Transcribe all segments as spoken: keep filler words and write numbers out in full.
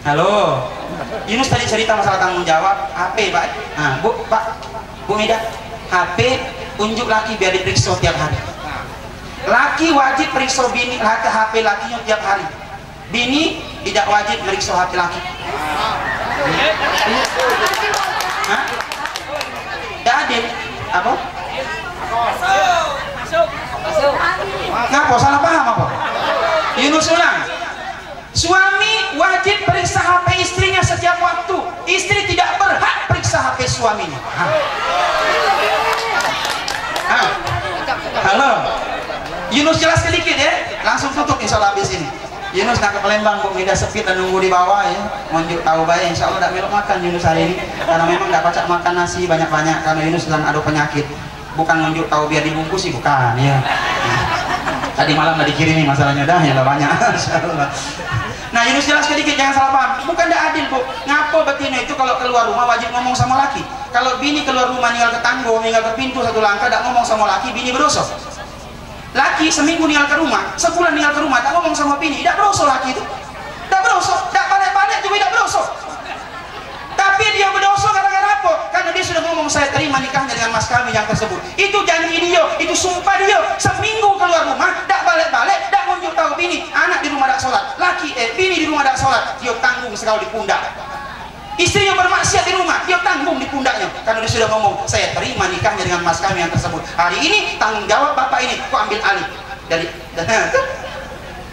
Halo. Yunus tadi cerita masalah tanggung jawab H P, Pak. Nah, Bu, Pak, Bu Mida, H P unjuk laki biar diperiksa tiap hari. Laki wajib periksa bini, H P lakinyo tiap hari. Bini tidak wajib meriksa H P laki. Hah? Tidak adil. Apa? Ngapo, salah paham apa? Yunus ulang. Suami wajib periksa H P istrinya setiap waktu. Istri tidak berhak periksa H P suaminya. Hah? Hah? Halo. Yunus, jelas sedikit ya. Langsung tutup, insya Allah, habis ini. Yunus nak ke Palembang, kok ngidah sepit dan nunggu di bawah ya. Ngunjuk tahu bae, insya Allah dak melok makan Yunus hari ini. Karena memang dak pacak makan nasi banyak-banyak karena Yunus sedang ada penyakit. Bukan ngunjuk tahu biar dibungkusi, bukan ya. Tadi malam dah dikirimi masalahnya dah, ya lah banyak. Insya Allah. Nah, Yunus, jelas sedikit, jangan salah paham. Bukan dak adil, Bu. Ngapo betino itu kalau keluar rumah wajib ngomong sama laki? Kalau bini keluar rumah ninggal ke tanggo, ninggal ke pintu satu langkah dak ngomong sama laki, bini berdosa. Laki seminggu ninggal ke rumah, sebulan ninggal ke rumah, tak ngomong sama bini, dak beroso laki tu. Dak beroso, dak balek-balek tu dak beroso. Tapi dia bedoso gara-gara apa? Karena dia sudah ngomong, "Saya terima nikahnya dengan mas kami yang tersebut." Itu janji dia, itu sumpah dia. Seminggu keluar rumah, dak balek-balek, dak ngunjuk tahu bini, anak di rumah dak sholat, laki, eh, bini di rumah dak sholat, dia tanggung segala di pundak. Istrinya bermaksiat di rumah, dia tanggung di pundaknya. Karena dia sudah ngomong, "Saya terima nikahnya dengan mas kami yang tersebut." Hari ini tanggung jawab bapak ini, kau ambil alih dari.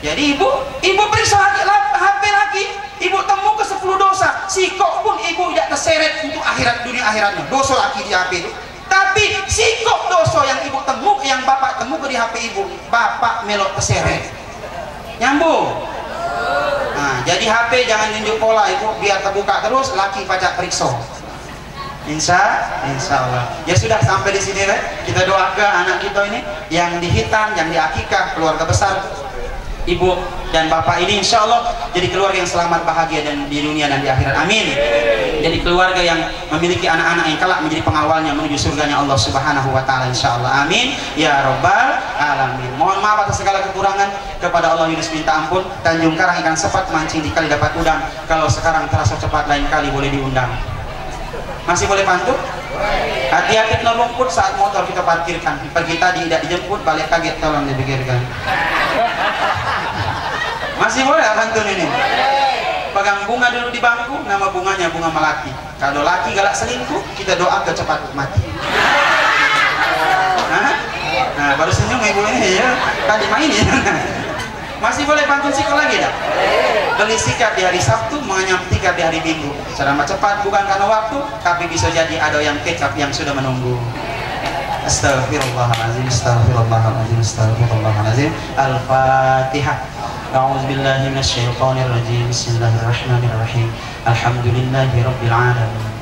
Jadi ibu, ibu periksa laki, la-, H P laki, ibu temu ke sepuluh dosa. Sikok pun ibu tidak terseret untuk akhirat, dunia akhiratnya. Dosa laki di H P itu. Tapi sikok dosa yang ibu temu, yang bapak temu ke di H P ibu, bapak melok terseret. Nyambung. Nah, jadi H P jangan nunjuk pola ibu, biar terbuka terus, laki pacak periksa. Insya, insya Allah. Ya sudah, sampai di sini deh. Kita doakan anak kita ini yang dihitan, yang diakikah, keluarga besar ibu dan bapak ini, insya Allah jadi keluarga yang selamat bahagia dan di dunia dan di akhirat. Amin. Jadi keluarga yang memiliki anak-anak yang kelak menjadi pengawalnya menuju surganya Allah Subhanahu wa taala, insya Allah. Amin ya rabbal alamin. Mohon maaf atas segala kekurangan. Kepada Allah Yunus minta ampun. Tanjung Karang ikan sepat, mancing di kali dapat udang. Kalau sekarang terasa cepat, lain kali boleh diundang. Masih boleh pantun? Hati-hati kena rumput saat motor kita parkirkan. Pergi tadi tidak dijemput, balik kaget, tolong dipikirkan. Masih boleh pantun ini? Pegang bunga dulu di bangku, nama bunganya bunga melati. Kalau laki galak selingkuh, kita doa ke cepat mati. Hah? Nah, baru senyum ibu ini ya. Tadi main ya. Masih boleh pantun sikok lagi dah? Beli sikat di hari Sabtu, menganyam tikar di hari Minggu. Selamat cepat bukan karena waktu, tapi bisa jadi ada yang kecap yang sudah menunggu. Astagfirullahaladzim, astagfirullahaladzim, astagfirullahaladzim. Al-Fatihah. A'udzubillahi minasyaitonirrajim. Bismillahirrahmanirrahim. Alhamdulillahirabbil alamin.